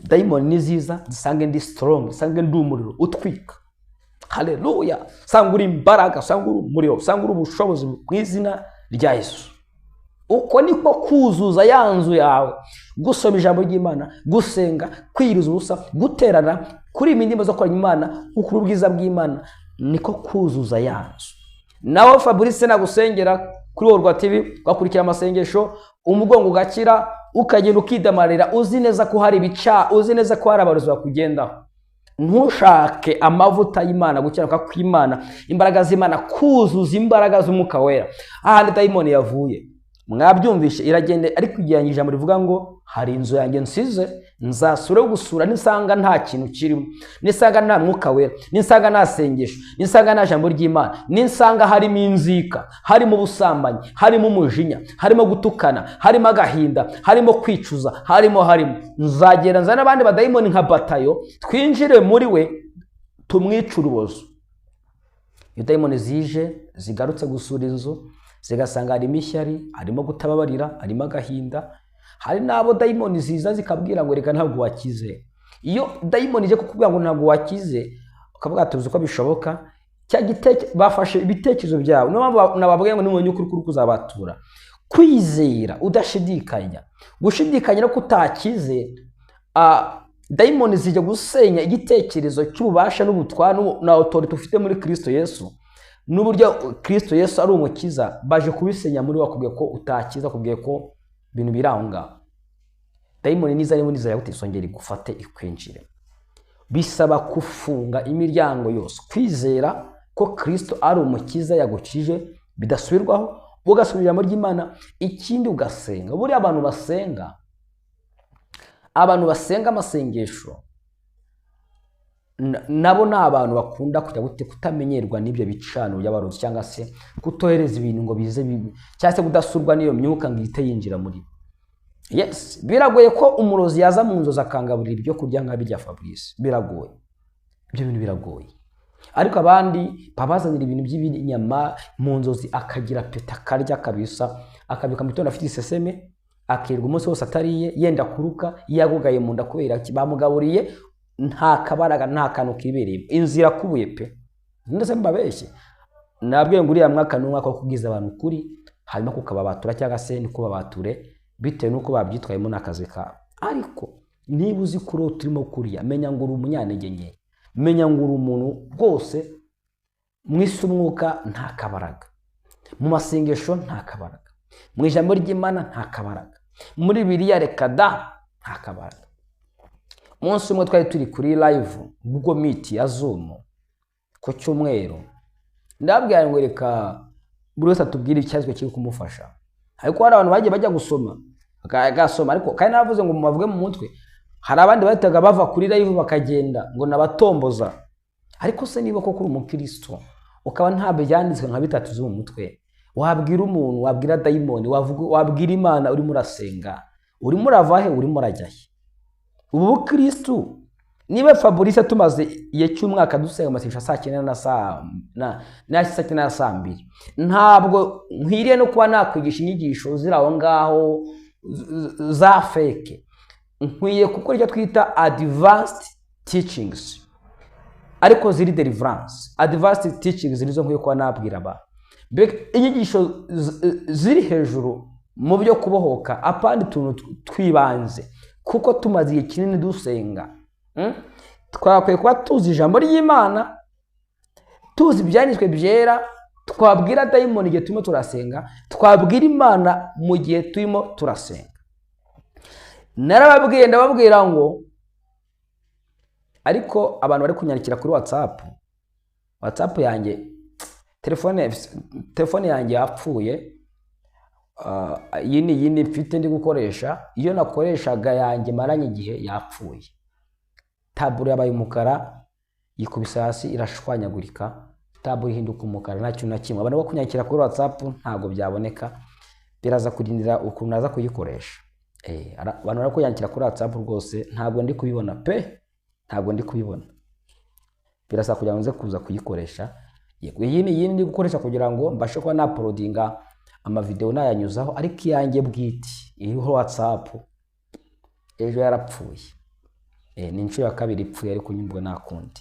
Dayimoni niziza zisange ndi strong, zisange ndi umuriro utwika." Haleluya! Sanga uri imbaraga, sanga uri umuriro, sanga uri ubushobozi mu izina rya Yesu. Uko niko kuzuza ya nzu yawe: gusoma ijambo ry'Imana, gusenga, kwiriza ubusa, guterana kuri indirimbo zo kuramya Imana, gukura ubwiza bw'Imana. Niko kuzuza ya nzu. Nawe Fabrice nagusengera. Kuri Worwa TV, ugakurikira amasengesho, umugongo ugakira, ukagenda ukidamarira, uzi neza ko hari ibica, uzi neza ko hari abarozi bakugendaho. Ntushake amavuta y'Imana, gukiranuka kw'Imana, imbaraga z'Imana, kuzuza imbaraga z'Umwuka Wera. Ahandi dayimoni yavuye mwabyumvishe, iragenda ariko igereranya ijambo rivuga ngo hari inzu yanjye nsize, nzasure gusura, nisanga nta kintu kirimo, nisanga nta Mwuka Wera, nisanga nta sengesho, nisanga nta jambo ry'Imana, nisanga harimo inzika, harimo ubusambanyi, harimo umujinya, harimo gutukana, harimo agahinda, harimo kwicuza, harimo nzagenda nzane n'abandi badayimoni nka batayo, twinjire muri we tumwice urubozo. Iyo dayimoni zije zigarutse gusura inzu, zigasanga harimo ishyari, harimo kutababarira, harimo agahinda. Hari n'abo dayimoni ziza zikabwira ngo reka ntabwo wakize. Iyo dayimoni ije kukubwira ngo ntabwo wakize, ukavuga tuzi ko bishoboka, cya bafashe ibitekerezo byawe. Niyo mpamvu nababwiye ngo nimubonye ukuri kuri kuzabatura. Kwizera udashidikanya, gushidikanya no kutakize, dayimoni zijya gusenya igitekerezo cy'ububasha n'ubutware na autorité ufite muri Kristo Yesu, n'uburyo Kristo Yesu ari umukiza. Baje kubisenya muri wakubwiye ko utakiza, akubwiye ko ibintu biri aho ngaho. Dayimoni niza niba niza yagute isongera igufate ikwinjire. Bisaba kufunga imiryango yose, kwizera ko Kristo ari umukiza yagukije bidasubirwaho, ugasubira ijambo ry'Imana, ikindi ugasenga. Buriya abantu basenga amasengesho nabo ni abantu bakunda kujya gute kutamenyerwa n'ibyo bicaniro by'abarozi, cyangwa se kutohereza ibintu ngo bize cyangwa se kudasurwa n'iyo myuka ngo ihite yinjira muri bo. Yes, biragoye ko umurozi yaza mu nzozi akangaburira ibyo kurya nka birya Fabrice. Biragoye, ibyo bintu biragoye. Ariko abandi babazanira ibintu by'ibinyama mu nzozi, akagira peta, akarya kabisa, akabyuka mu gitondo afite iseseme, akirirwa umunsi wose atariye, yenda kuruka, yagugaye mu nda. Kubera iki? Bamugaburiye nta kabaraga, nta kantu kibereyemo, inzira irakubuye pe. Ndetse mbabeshye, nabwiye ngo uriya mwaka ni umwaka wo kubwiza abantu ukuri, hanyuma kukababatura cyangwa se ntikubabature bitewe n'uko babyitwayemo n'akazi kabo. Ariko niba uzi kurota urimo kuriya, menya ngo uri umunyantege nke, menya ngo uri umuntu rwose mu isi umwuka nta kabaraga, mu masengesho nta kabaraga, mu ijambo ry'Imana nta kabaraga, muri Biriya reka da, nta kabaraga. Umunsi umwe twari turi kuri live Google Meet ya Zoom ku cyumweru, ndababwira ngo reka buri wese atubwire icyazwe kiri kumufasha. Ariko hari abantu bagiye bajya gusoma, bagasoma, ariko kandi navuze ngo mubavuge mu mutwe. Hari abandi bahitaga bava kuri live bakagenda ngo nabatomboza. Ariko se niba koko uri umukristo ukaba nta byanditswe nka bitatu uzi mu mutwe, wabwira umuntu, wabwira dayimoni, wabwira Imana urimo urasenga, urimo urava he, urimo urajya he? Ubu bukristu, niba Fabrice tumaze igihe cy'umwaka dusenga amasengesho saa 9 na saa 9 na saa 2, ntabwo nkwiriye no kuba nakwigisha inyigisho ziri aho ngaho za fake. Nkwiye gukora icyo twita advanced teachings, ariko ziri deliverance. Advanced teachings nizo nkwiye kuba nabwira abantu. Mbega inyigisho ziri hejuru mu byo kubohoka, apandi utuntu twibanze, kuko tumaze igihe kinini dusenga. Twakwiye kuba tuzi ijambo ry'Imana, tuzi ibyanditswe byera, twabwira dayimoni igihe turimo turasenga, twabwira Imana mu gihe turimo turasenga. Narababwiye, ndababwira ngo ariko abantu bari kunyandikira kuri WhatsApp, WhatsApp yanjye, telefone yanjye yapfuye. Iyi ni iyindi mfite ndi gukoresha. Iyo nakoreshaga yanjye maranye igihe yapfuye, tableau yabaye umukara, yikubise hasi irashwanyagurika, tableau ihinduka umukara, nta kintu na kimwe. Abantu bo kunyakira kuri WhatsApp ntabwo byaboneka, biraza kurindira ukuntu naza kuyikoresha. Abantu bari kunyandikira kuri WhatsApp rwose ntabwo ndi kubibona pe, ntabwo ndi kubibona. Birasaba kugira ngo nze kuza kuyikoresha. Yego, iyi ni iyindi ndi gukoresha kugira ngo mbashe kuba nauploadinga amavideo nayanyuzaho, ariko iyanjye bwite iriho WhatsApp ejo yarapfuye. Ni inshuro ya kabiri ipfuye, ariko nyumva nta kundi.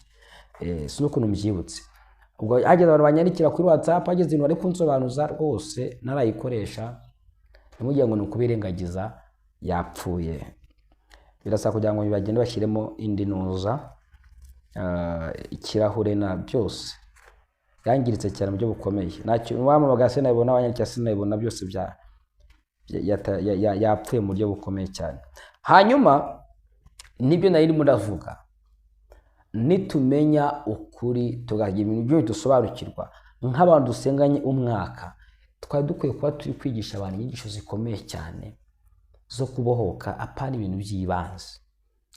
Si n'ukuntu mbyibutse. Ubwo hageze abantu banyandikira kuri WhatsApp, hageze ibintu bari kunsobanuza, rwose narayikoresha, ntimugire ngo ni ukubirengagiza, yapfuye. Birasaba kugira ngo bagende bashyiremo indi ntuza, ikirahure na byose. Yangiritse cyane mu buryo bukomeye. Ntacyo wampamagara sinayibona, wanyandikira sinayibona, byose yapfuye mu buryo bukomeye cyane. Hanyuma nibyo nari ndimo ndavuga, nitumenya ukuri tukagira ibintu byose dusobanukirwa nk'abantu dusenganye umwaka, twari dukwiye kuba turi kwigisha abantu inyigisho zikomeye cyane zo kubohoka, apana ibintu by'ibanze.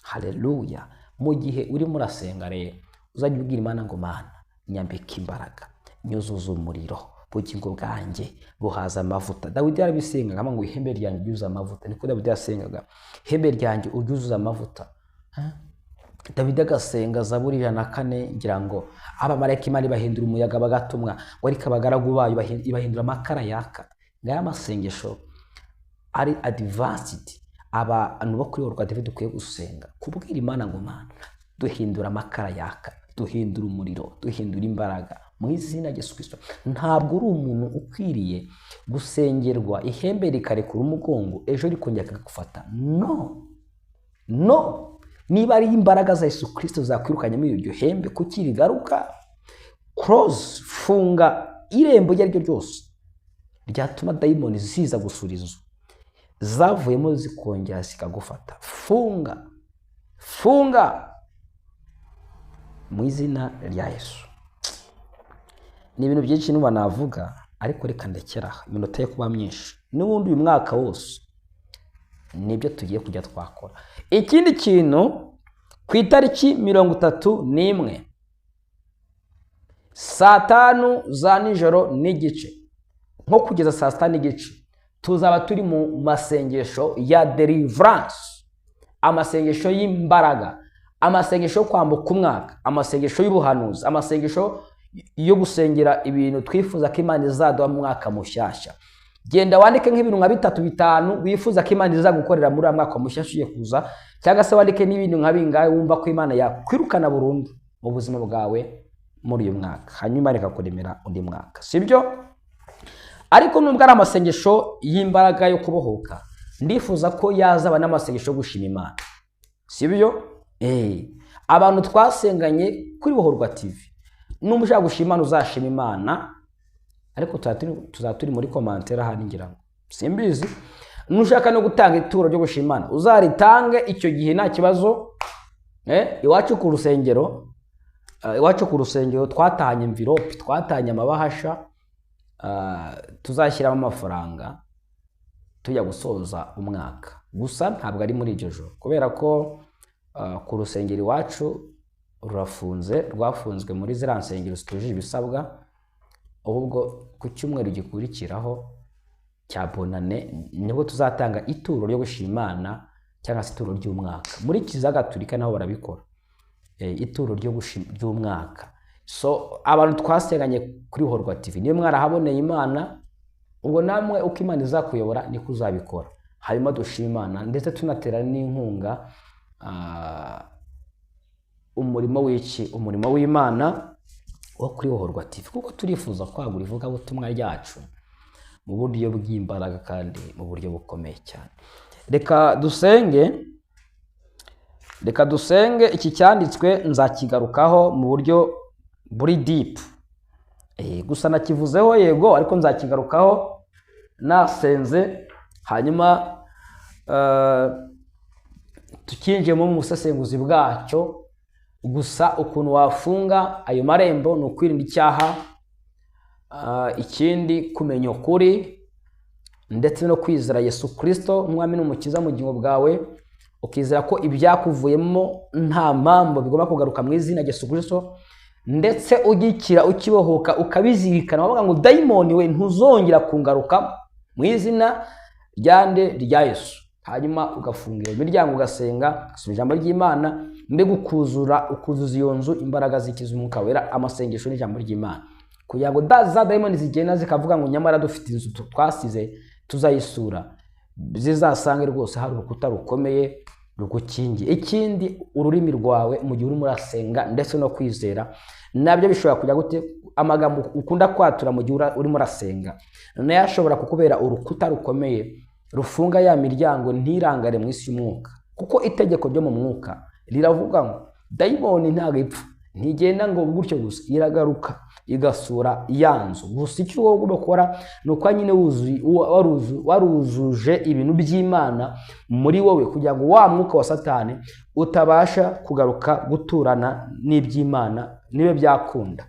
Haleluya. Mu gihe urimo urasenga rero, uzajya ubwira Imana ngo Mana nyambika imbaraga, nyuzuza umuriro, ubugingo bwanjye buhaza amavuta. Dawidi yarabisengaga ngo ihembe ryanjye ryuzuze amavuta. Niko Dawidi yasengaga, ihembe ryanjye uryuzuze amavuta. Dawidi agasenga Zaburi 104, ngira ngo abamarayika Imana ibahindura umuyaga bagatumwa, ngo ariko abagaragu bayo ibahindura amakara yaka. Ngaya amasengesho ari advanced abantu bo kuri Bohorwa TV dukwiye gusenga, kubwira Imana ngo Mana duhindura amakara yaka, duhindura umuriro, duhindura imbaraga mu izina rya Yesu Kristo. Ntabwo uri umuntu ukwiriye gusengerwa ihembe rikarekura umugongo ejo rikongera kikagufata. No, no. Niba ari imbaraga za Yesu Kristo zakwirukanye muri iryo hembe, kuki rigaruka? Close, funga irembo iryo ari ryo ryose ryatuma dayimoni ziza gusura inzu zavuyemo zikongera zikagufata. Funga, funga mu izina rya Yesu. Ni ibintu byinshi nuba navuga, ariko reka ndekera aha, iminota yo kuba myinshi. N'ubundi uyu mwaka wose nibyo tugiye kujya twakora. Ikindi kintu, ku itariki 31 saa 5 za nijoro n'igice nko kugeza saa 6 n'igice, tuzaba turi mu masengesho ya deliverance, amasengesho y'imbaraga, amasengesho yo kwambuka umwaka, amasengesho y'ubuhanuzi, amasengesho yo gusengera ibintu twifuza ko Imana izaduha mu mwaka mushyashya. Genda wandike nk'ibintu nka 3 5 wifuza ko Imana izagukorera muri uyu mwaka mushyashya ugiye kuza, cyangwa se wandike n'ibintu nka bingahe wumva ko Imana yakwirukana burundu mu buzima bwawe muri uyu mwaka, hanyuma reka kuremera undi mwaka, sibyo? Ariko nubwo ari amasengesho y'imbaraga yo kubohoka, ndifuza ko yazaba n'amasengesho yo gushima Imana, sibyo? Abantu twasenganye kuri Bohorwa TV, numba ushaka gushima Imana uzashima Imana, ariko tuzaba turi muri commentaire ahari ngira ngo simbizi. Nushaka no gutanga ituro ryo gushima Imana uzaritange icyo gihe nta kibazo. Iwacu ku rusengero, iwacu ku rusengero twatanye envelope, twatanye amabahasha, tuzashyiramo amafaranga tujya gusoza umwaka. Gusa ntabwo ari muri iryo joro, kubera ko ku rusengero iwacu rurafunze, rwafunzwe muri ziriya nsengero zitujuje ibisabwa. Ahubwo ku cyumweru gikurikiraho cya Bonane nibwo tuzatanga ituro ryo gushima Imana cyangwa se ituro ry'umwaka. Muri Kiliziya Gatolika naho barabikora, ituro ry'umwaka. So abantu twasenganye kuri Bohorwa TV, niyo mwarahaboneye Imana, ubwo namwe uko Imana izakuyobora niko uzabikora. Hanyuma dushima Imana ndetse tunatera n'inkunga umurimo w'iki, umurimo w'Imana wo kuri Bohorwa TV, kuko turifuza kwagura ivugabutumwa ryacu mu buryo bw'imbaraga kandi mu buryo bukomeye cyane. Reka dusenge, reka dusenge. Iki cyanditswe nzakigarukaho mu buryo buri deep. Gusa nakivuzeho yego, ariko nzakigarukaho nasenze, hanyuma tukinjiyemo mu busesenguzi bwacyo. Gusa ukuntu wafunga ayo marembo ni ukwirinda icyaha, ikindi kumenya ukuri ndetse no kwizera Yesu Kristo nk'Umwami n'Umukiza mu bugingo bwawe, ukizera ko ibyakuvuyemo nta mpamvu bigomba kugaruka mu izina rya Yesu Kristo, ndetse ugikira ukibohoka ukabizirikana, wavuga ngo dayimoni we ntuzongera kungaruka mu izina ryande rya Yesu. Hanyuma ugafunga iyo miryango, ugasenga, ugasoma ijambo ry'Imana, mbega ukuzura, ukuzuza iyo nzu imbaraga zikiza umwuka wera, amasengesho n'ijambo ry'Imana, kugira ngo za dayimoni zigenda zikavuga ngo nyamara dufite inzu twasize tuzayisura, zizasange rwose hari urukuta rukomeye rugukingiye. Ikindi, ururimi rwawe mu gihe urimo urasenga ndetse no kwizera nabyo bishobora kujya gute, amagambo ukunda kwatura mu gihe urimo urasenga nayo ashobora kukubera urukuta rukomeye rufunga ya miryango ntirangare mu isi y'umwuka. Kuko itegeko ryo mu mwuka riravuga ngo dayimoni ntabwo ipfa, ntigenda ngo gutyo gusa, iragaruka. igasura ya nzu. Gusa icyo wowe ugomba gukora ni uko nyine waruzuje ibintu by'Imana muri wowe, kugira ngo wa mwuka wa Satani utabasha kugaruka guturana n'iby'Imana nibe byakunda.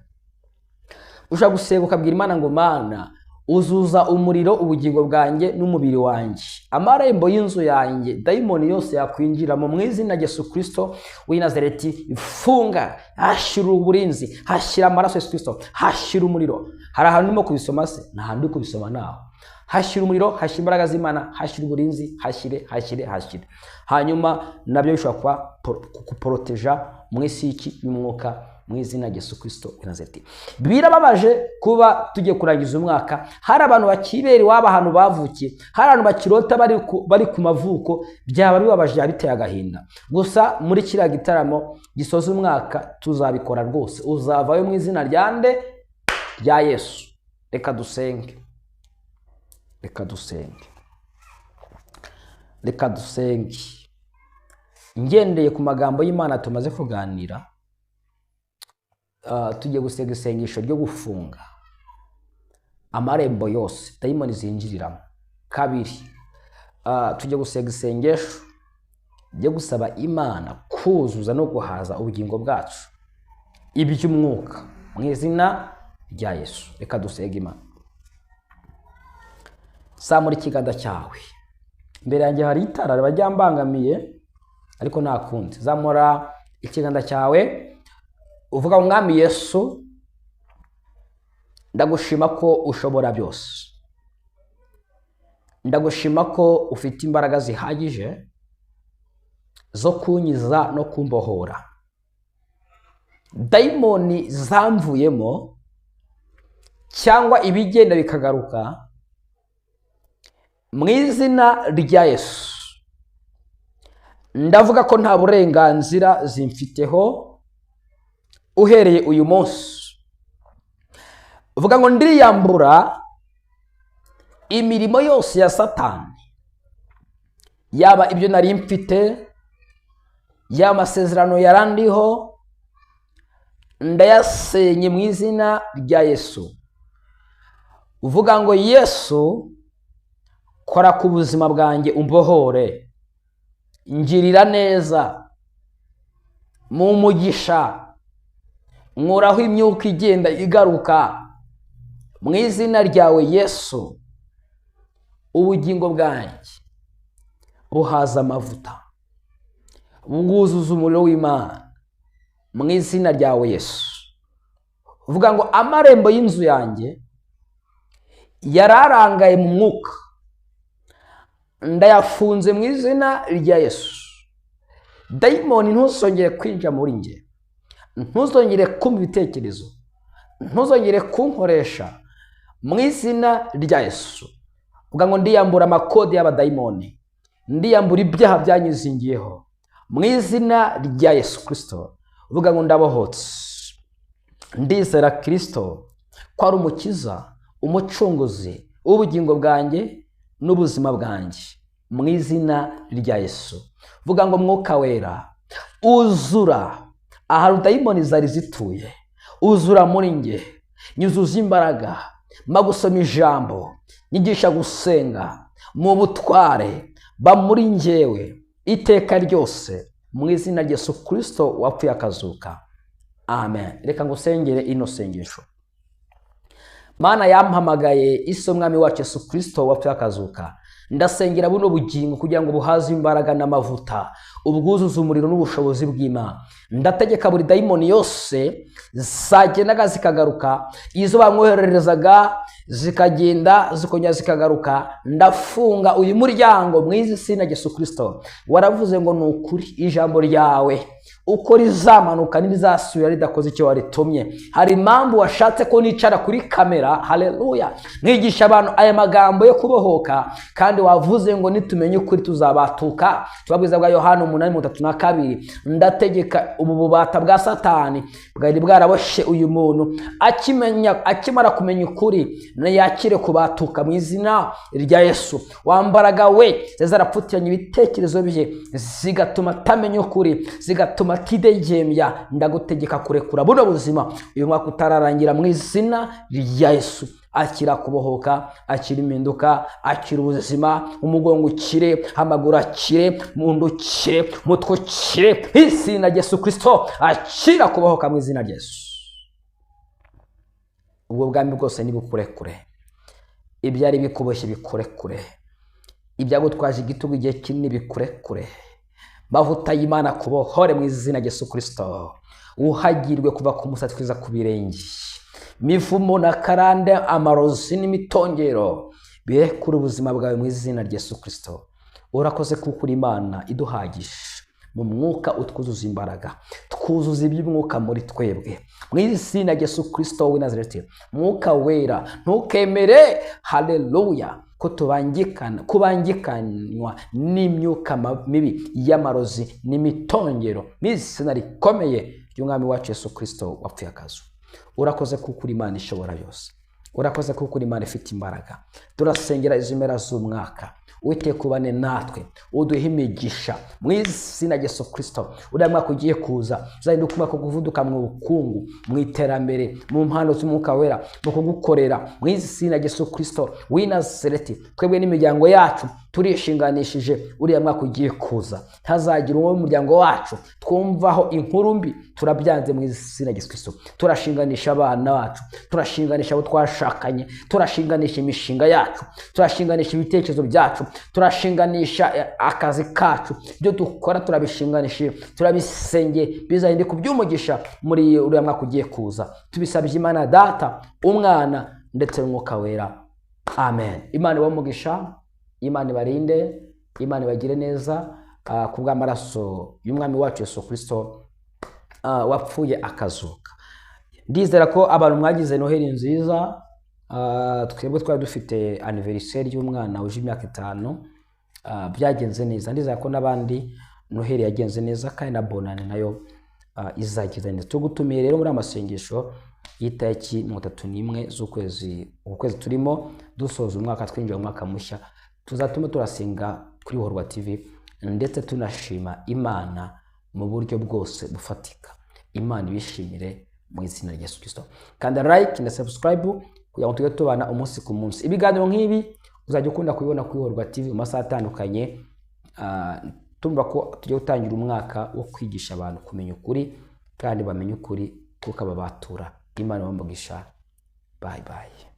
Ushobora gusenga ukabwira Imana ngo Mana, uzuza umuriro ubugingo bwanjye n'umubiri wanjye, amarembo y'inzu yanjye dayimoni yose yakwinjiramo mu izina rya Yesu Kristo w'i Nazareti, funga, hashyira uburinzi, hashyira amaraso ya Yesu Kristo, hashyira umuriro. Hari ahantu urimo kubisoma se? Nta hantu uri kubisoma naho. Hashyira umuriro, hashyira imbaraga z'Imana, hashyira uburinzi, hashyire, hashyire, hashyire. Hanyuma nabyo bishobora kuba kukuporoteja mu isi y'iki y'umwuka mu izina rya Yesu Kristo w'i Nazareti. Birababaje kuba tugiye kurangiza umwaka hari abantu bakibera iwabo ahantu bavukiye, hari abantu bakirota bari ku mavuko. Byaba bibabaje, byaba biteye agahinda. Gusa muri kiriya gitaramo gisoza umwaka tuzabikora rwose. Uzavayo mu izina rya nde? Rya Yesu. Reka dusenge, reka dusenge, reka dusenge. Ngendeye ku magambo y'Imana tumaze kuganira, tugiye gusenga isengesho ryo gufunga amarembo yose dayimoni zinjiriramo. Kabiri, tugiye gusenga isengesho ryo gusaba Imana kuzuza no guhaza ubugingo bwacu iby'umwuka mu izina rya Yesu. Reka dusenge Imana. Zamura ikiganza cyawe. Imbere yanjye hari itara riba ryambangamiye, ariko nta kundi. Zamura ikiganza cyawe uvuga: Mwami Yesu, ndagushima ko ushobora byose, ndagushima ko ufite imbaraga zihagije zo kunyiza no kumbohora. Dayimoni zamvuyemo cyangwa ibigenda bikagaruka, mu izina rya Yesu ndavuga ko nta burenganzira zimfiteho uhereye uyu munsi. Uvuga ngo ndiyambura imirimo yose ya Satani, yaba ibyo nari mfite, yaba amasezerano yarandiho, ndayasenye mu izina rya Yesu. Uvuga ngo Yesu, kora ku buzima bwanjye umbohore, ngirira neza, mu mugisha, nkuraho imyuka igenda igaruka mu izina ryawe Yesu. Ubugingo bwanjye buhaza amavuta, bwuzuza umuriro w'Imana mu izina ryawe Yesu. Uvuga ngo amarembo y'inzu yanjye yararangaye mu mwuka, ndayafunze mu izina rya Yesu. Dayimoni ntuzongere kwinjira muri njye, ntuzongere kumva ibitekerezo, ntuzongere kunkoresha mu izina rya Yesu. Uvuga ngo ndiyambura amakode y'abadayimoni, ndiyambura ibyaha byanyizingiyeho mu izina rya Yesu Kristo. Uvuga ngo ndabohotse, ndizera Kristo ko ari umukiza, umucunguzi w'ubugingo bwanjye n'ubuzima bwanjye mu izina rya Yesu. Vuga ngo Mwuka Wera uzura ahantu dayimoni zari zituye, uzura muri nge, nyuzuza imbaraga, magusoma ijambo, nyigisha gusenga mu butware, ba muri ngewe iteka ryose mu izina rya Yesu Kristo wapfuye akazuka. Amen. Reka ngusengere ino sengesho. Mana yampamagaye isi umwami wacu Yesu Kristo wapfuye akazuka, ndasengera buno bugingo kugira ngo buhaze imbaraga n'amavuta, ubwuzuze umuriro n'ubushobozi bw'Imana. Ndategeka buri dayimoni yose zagendaga zikagaruka, izo bamwohererezaga zikagenda zikongera zikagaruka, ndafunga uyu muryango mu izina rya Yesu Kristo. Waravuze ngo ni ukuri ijambo ryawe uko rizamanuka n'irizasubira ridakoze icyo waritumye. Hari impamvu washatse ko nicara kuri kamera, haleluya, mwigisha abantu aya magambo yo kubohoka, kandi wavuze ngo nitumenye ukuri tuzabatuka. Tubabwiza bwa Yohana 8:32. Ndategeka ubu bubata bwa Satani bwari bwaraboshe uyu muntu, akimara kumenya ukuri Yakire kubatuka mu izina rya Yesu. Wambaraga we zarapfutiranye ibitekerezo bye, zigatuma atamenya ukuri, zigatuma atidegembya, ndagutegeka kurekura buno buzima uyu mwaka utararangira mu izina rya Yesu. Akira kubohoka, akira impinduka, akira ubuzima, umugongo ukire, amaguru akire, mundu ukire, umutwe ukire, izina rya Yesu Kristo. Akira kubohoka mu izina rya Yesu. Ubwo bwami bwose nibukurekure, ibyari bikuboshye bikurekure, ibyagutwaje igitugu igihe kinini bikurekure. Mavuta y'Imana kubohore mu izina rya Yesu Kristo. Uhagirwe kuva ku musatsi kugeza ku birenge. Mivumo na karande, amarozi n'imitongero birekure ubuzima bwawe mu izina rya Yesu Kristo. Urakoze kuko uri Imana iduhagije mu mwuka, utwuzuza imbaraga, twuzuza iby'umwuka muri twebwe mu izina rya Yesu Kristo w'i Nazareti. Mwuka wera, ntukemere, haleluya, ko kubangikanywa n'imyuka mibi y'amarozi n'imitongero mu izina rikomeye ry'Umwami wacu Yesu Kristo wapfuye akazu. Urakoze kuko uri Imana ishobora byose. Urakoze kuko uri Imana ifite imbaraga. Turasengera izi mpera z'umwaka, Uwiteka ubane natwe, uduhe imigisha mu izina rya Yesu Kristo. Uriya mwaka ugiye kuza uzahinduka umwaka wo kuvuduka mu bukungu, mu iterambere, mu mpano z'Umwuka Wera, mu kugukorera mu izina rya Yesu Kristo w'i Nazareti. Twebwe n'imiryango yacu turishinganishije uriya mwaka ugiye kuza, ntazagira uwo mu muryango wacu twumvaho inkuru mbi, turabyanze mu izina rya Yesu Kristo. Turashinganisha abana bacu, turashinganisha abo twashakanye, turashinganisha imishinga yacu, turashinganisha ibitekerezo byacu, turashinganisha akazi kacu, ibyo dukora turabishinganisha, turabisengeye, bizahinduka iby'umugisha muri uriya mwaka ugiye kuza. Tubisabye Imana Data, Umwana ndetse n'Umwuka Wera, amen. Imana ibahe umugisha, Imana ibarinde, Imana ibagire neza, ku bw'amaraso y'Umwami wacu Yesu Kristo wapfuye akazuka. Ndizera ko abantu mwagize Noheli nziza. Twebwe twari dufite anniversaire y'umwana wuje imyaka 5, byagenze neza. Ndizera ko n'abandi Noheli yagenze neza, kandi na Bonane nayo izagenda neza. Tugutumiye rero muri amasengesho y'itariki 31 z'ukwezi, ukwezi turimo dusoza umwaka twinjira mu mwaka mushya. Tuzatuma turasenga kuri Horwa TV ndetse tunashima Imana mu buryo bwose bufatika. Imana ibishimire mu izina rya Yesu Kristo. Kanda like na subscribe kugira ngo tujye tubana umunsi ku munsi. Ibiganiro nk'ibi uzajya ukunda kubibona kuri Horwa TV mu masaha atandukanye. Tumva ko tugiye gutangira umwaka wo kwigisha abantu kumenya ukuri, kandi bamenye ukuri kuko ababatura. Imana ibahe umugisha. Bye bye.